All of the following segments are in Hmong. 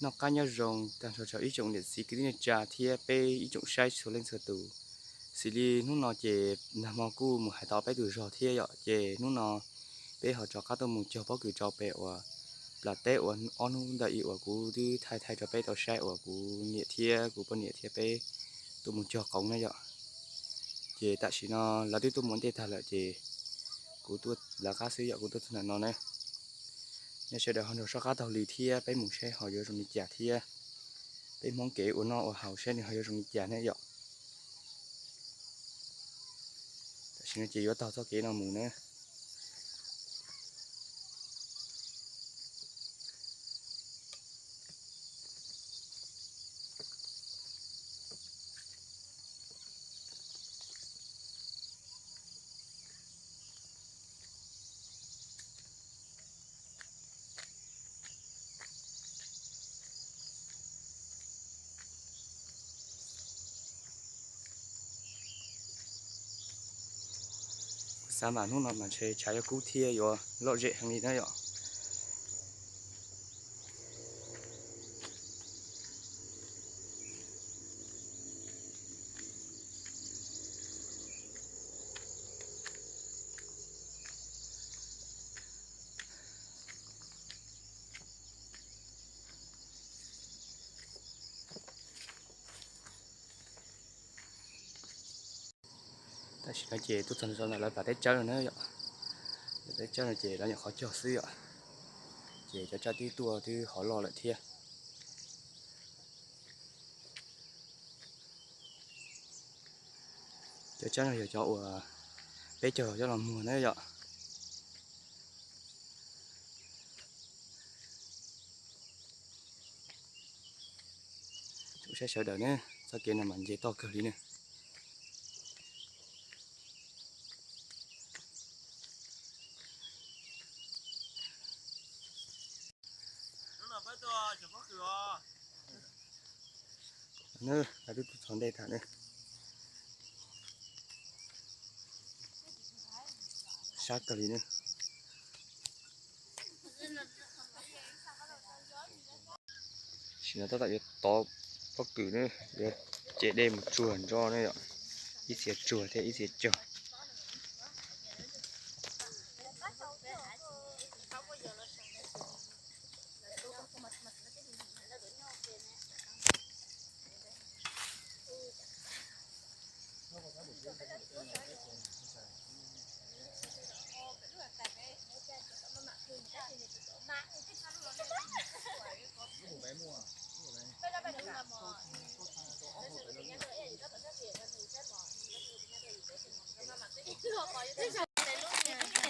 Noj qab nyob zoo tag nrho rau ib tsoom niam txiv kwv tij neej tsa thiab peb ib tsoom saib txhua leej txhua tus. Xws li hnub no ces nag hmo kuj mus hais tau peb tus zog thiab yom, ces hnub no peb ho rov qab tuaj mus cog pob kws rau pem uas plas teb uas ob hnub ntawm ib uas kuv twb thaij thaij rau peb tau saib uas kuv niam thiab kuv poj niam thiab peb tuaj mus cog qoov na yom. Ces tam sim no lawv twb tuaj mus ntej tag lawm ces kuv tuaj lawv qab xwb yom, kuv tuaj txog ntawm no na. Nej sawv daws ho nrog soj qab taug li thiab peb mus saib ho yuav zoo li cas thiab peb Hmoob kev ua noj ua haus saib nws ho yuav zoo li cas ne yom. Tam sim no ces yuav taug txoj kev no mus na. Kuv xav mas hnub no mas ntshe tshav yuav kub thiab yuav lom zem heev li na yom. Tam sim no ces tuaj txog ntawm lawv plas teb tsawb no na yom. Lawv teb tsawb no ces lawv nyuam qhuav cog xwb yom. Ces cov tsawb twb tuaj twb hov loj lawm thiab. Cov tsawb no yog cov uas peb cog coj los muag na yom. Saib sawv daws ne, txoj kev no mas nce toj kawg li ne. Twb txog ntej tag ne. Sab kawg li ne. Sim no tab tom yuav tov pob kws ne, yuav ce dej mus tsuag ntso ne yom. Ib txhia tsuag thiab ib txhia cog.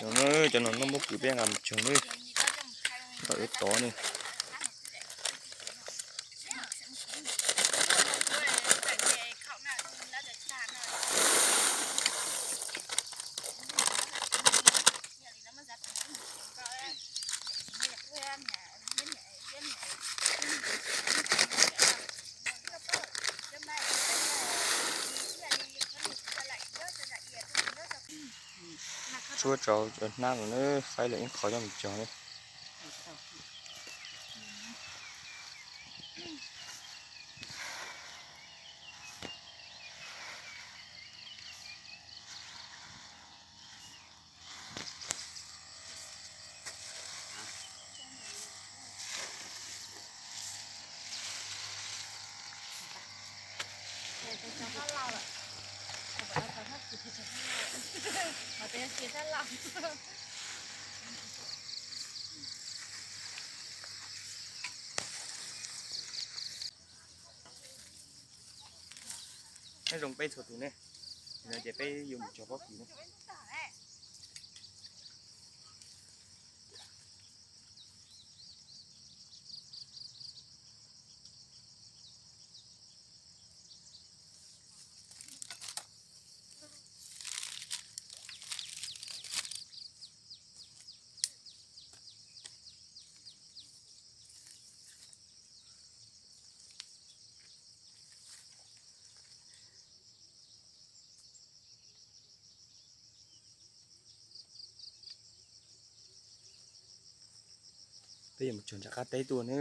Cov no, cov no noj pob kws peb nqa mus cog ne. Tab tom yuav tov ne. Tshuab rau cov hnab no na, faib lawm ib qho coj mus cog na. Nyob zoo peb txhua tus ne, no ces peb yuav mus cog pob kws ne. Peb yuav mus cog nram qab teb tuaj na.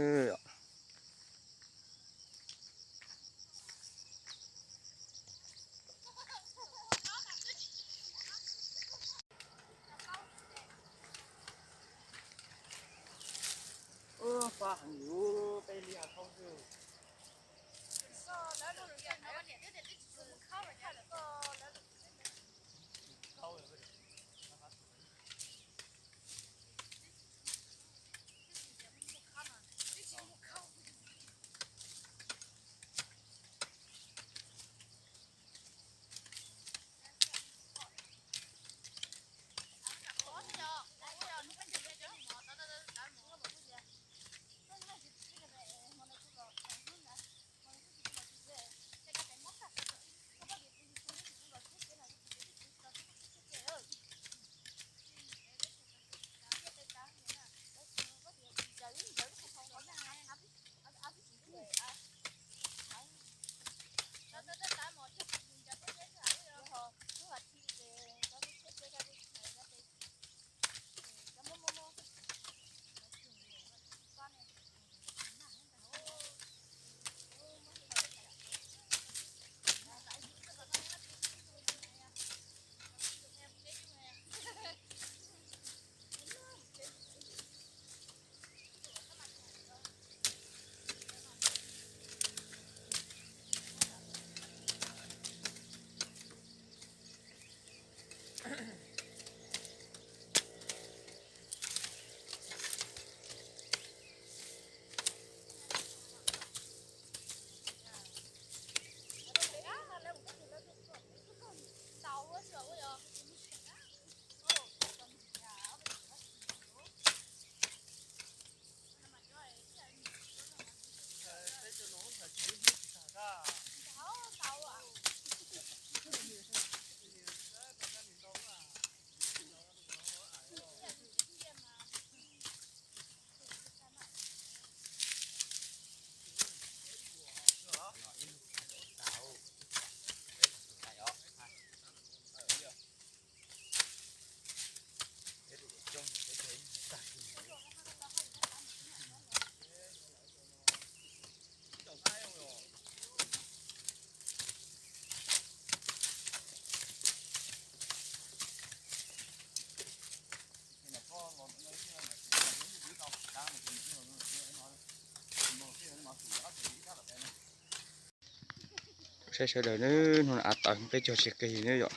Saib sawv daws na, hnub no av tawv peb cog tsis qig na yom.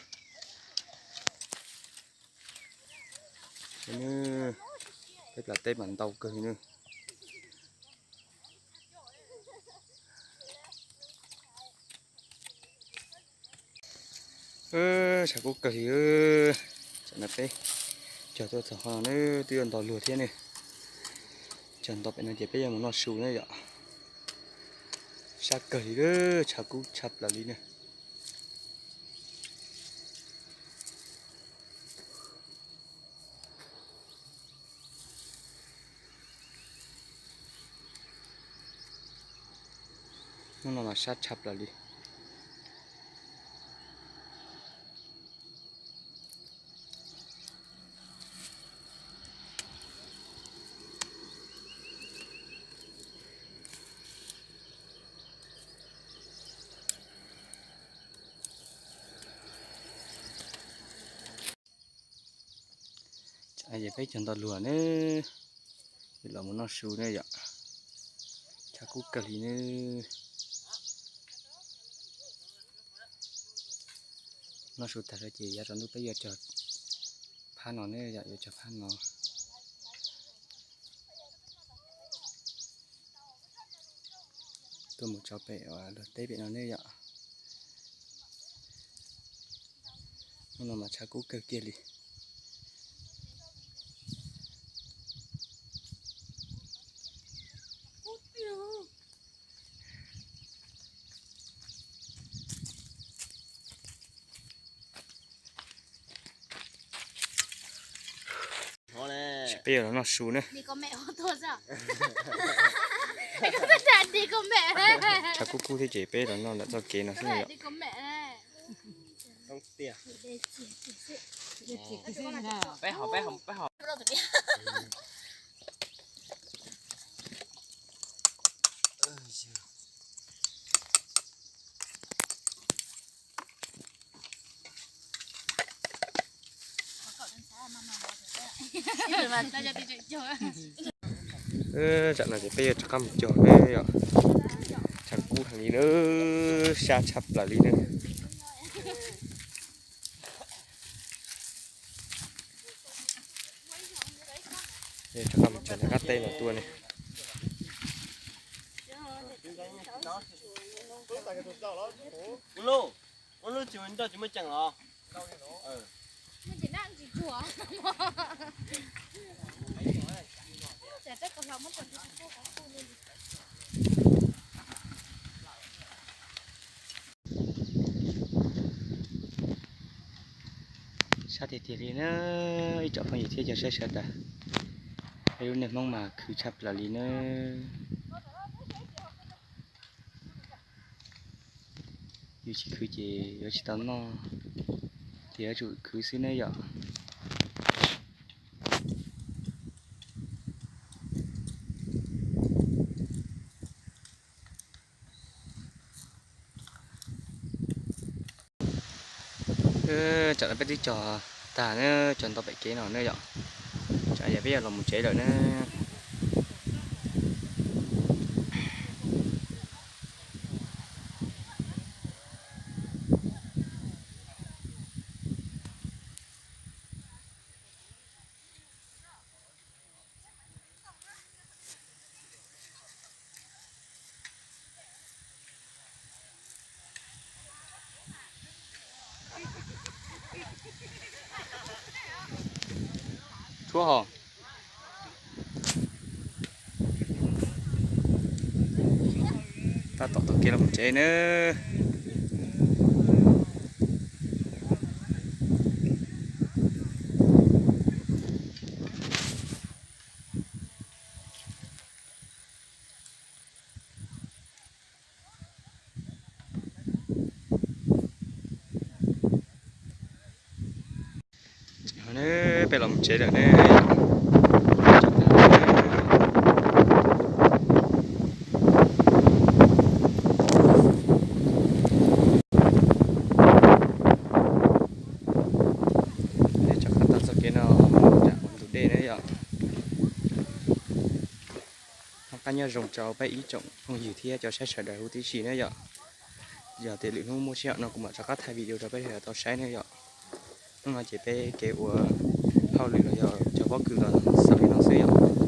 Peb plas teb mas ntau kawg li na. Tshav kub kawg li. Tam no peb cog tuaj txog qhov no na, twb yuav nto luag thiab ne. Cog nto pem no ces peb yuav mus noj su na yom. Sab kawg li, tshav kub tshaj plaws li na. Hnub no mas sab tshaj plaws li. Ces peb cog nto luag ne, los mus noj su ne yom. Tshav kub kawg li ne. Noj su tag lawm ces yav tsaus ntuj peb yuav cog phab no ne yom, yuav cog phab no. Tuaj mus tso pem luag teb pem no ne yom. Hnub no mas tshav kub kawg kiag li. Peb yuav los noj su na. Tshav kub kub thiab ces peb los noj ntawm txoj kev no xwb yom. Tam no ces peb yuav rov qab mus cog na yom. Tshav kub heev li na, sab tshaj plaws li na. Rov qab mus cog qab teb los tuaj ne. Sab tiag tiag li na, ib tsoom phooj ywg thiab cov saib sawv daws. Peb lub neej Hmoob mas khwv tshaj plaws li na. Yus tsis khwv ces yuav tsis tau noj, ces yuav tsum khwv xwb na yom. Tsam no peb twb cog tag na, cog nto pem kev no na yom. Tsam yog peb yuav los mus tsev lawm na. Tshuab hos. Tab tom taug kev los mus tsev nawb. Peb los mus tsev lawm ne. Peb rov qab taug txoj kev no rau ntug dej na yom. Noj qab nyob zoo rau peb ib tsoom phooj ywg thiab cov saib sawv daws huv tib si na yom. Yog tias lwm hnub muaj sij hawm no kuv mam rov qab thaij video rau peb sawv daws tau saib na yom. Hnub no ces peb kev ua hauj lwm los yog cog pob kws los xaus li no xwb yom.